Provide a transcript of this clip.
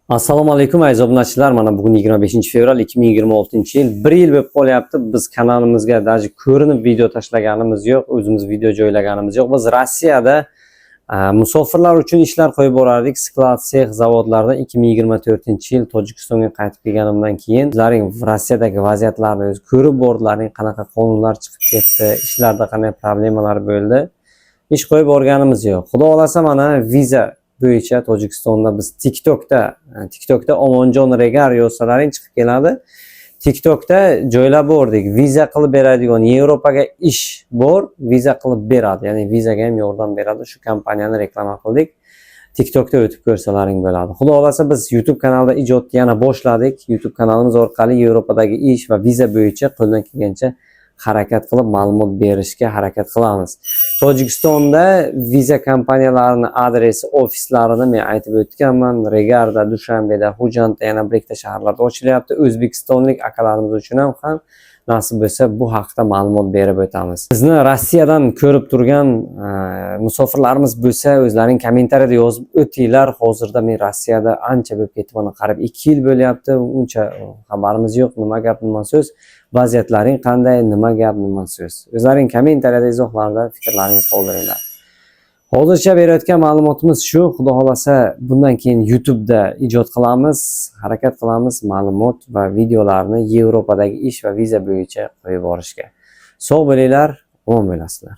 Assalomu alaykum, aziz obunachilar. Mana bugun 25 fevral 2026 yil. Bir yil bo'lib qolyapti. Biz kanalimizga даже ko'rinib video tashlaganimiz yo'q, o'zimiz video joylaganimiz yo'q. Biz Rossiyada musofirlar uchun ishlar qo'yib borardik. Склад, sex, zavodlarda. 2024 yil Tojikistonga qaytib kelganimdan keyin sizlaring Rossiyadagi vaziyatlarni o'zi ko'rib bordilaring, qanaqa qonunlar chiqib ketdi, ishlarda qanday problemalar bo'ldi. Ish qo'yib borganimiz yo'q. Xudo xohlasa, mana viza bo'yicha Tojikistonda biz TikTokda Omonjon Regar yozsalaring chiqib keladi. TikTokda joylab bordik. Viza qilib beradigan Yevropaga ish bor, viza qilib beradi. Ya'ni vizaga ham yordam beradi. Shu kompaniyani reklama qildik. TikTokda o'tib ko'rsalaring bo'ladi. Xudo xohlasa, biz YouTube kanalida ijodni yana boshladik. YouTube kanalimiz orqali Yevropadagi ish va viza bo'yicha qo'ldan kelgancha harakat qilib ma'lumot berishga harakat qilamiz. Tojikistonda viza kompaniyalarini adresi, ofislarini men aytib o'tganman. Regarda, Dushanbeda, Xo'jandda, yana bir ikkita shaharlarda ochilyapti. O'zbekistonlik akalarimiz uchun ham nasib bo'lsa, bu haqda ma'lumot berib o'tamiz. Bizni Rossiyadan ko'rib turgan musofirlarimiz bo'lsa, o'zlaring kommentariyada yozib o'tinglar. Hozirda men Rossiyada ancha bo'lib ketdi, mana qarab 2 yil bo'lyapti. Uncha xabarimiz yo'q, nima gap, nima so'z. Vaziyatlaring qanday, nima gap, nima so'z. O'zlaring kommentariyada, izohlarda fikrlaringni qoldiringlar. Hozircha berayotgan ma'lumotimiz shu. Xudo xohlasa, bundan keyin YouTube'da ijod qilamiz, harakat qilamiz ma'lumot va videolarni Yevropadagi ish va viza bo'yicha qo'yib borishga. Sog' bo'linglar, omon bo'lasizlar.